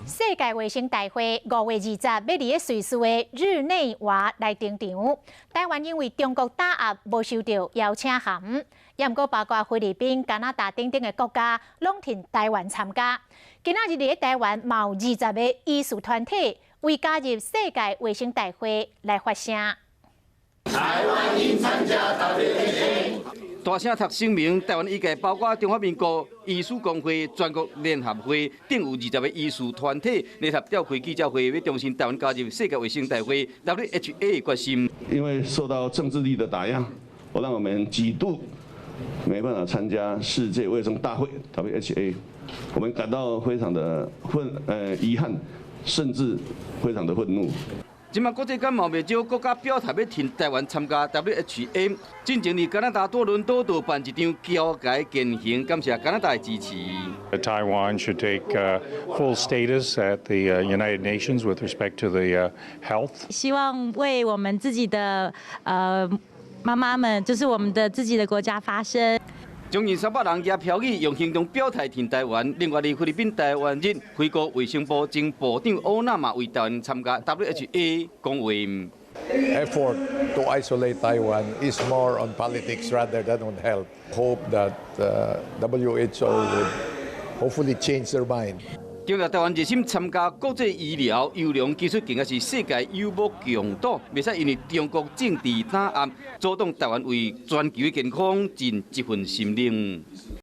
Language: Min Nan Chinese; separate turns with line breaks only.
世界衛生大會5月20欲佇咧瑞士的日內瓦來登場。台灣因為中國打壓，無收著邀請函，也毋過包括菲律賓、加拿大等等的國家，攏挺台灣參加。今仔日佇咧台灣，嘛有20個醫師團體為加入世界衛生大會來發聲。
台灣應參加 WHO。
大聲讀聲明，台灣醫界包括中華民國醫師公會、全國聯合會等有20個醫師團體聯合召開記者會，欲重申台灣加入世界衛生大會 WHO 的決心。
因為受到政治力的打壓，我讓我們幾度沒辦法參加世界衛生大會 WHO，我們感到非常的遺憾，甚至非常的憤怒。
這馬國際間嘛袂少國家表態欲挺台灣參加 WHO，進前佇加拿大多倫多就辦一場僑界健行，感謝加拿大的支持。
Taiwan should take full status at the United Nations with respect to the health.
希望為我們自己的媽媽們，就是我們的自己的國家發聲。
將近300人舉標語，用行動表態挺台灣。另外，佇菲律賓台灣日，菲國衛生部前部長歐納嘛為台灣參加 WHO 講話。
Effort to isolate Taiwan is more on politics rather than on health. Hope that WHO would hopefully change their mind.
強調台灣熱心參加國際醫療優良技術，更加是世界有目共睹，袂使因為中國政治打壓，阻擋台灣為全球的健康盡一份心力。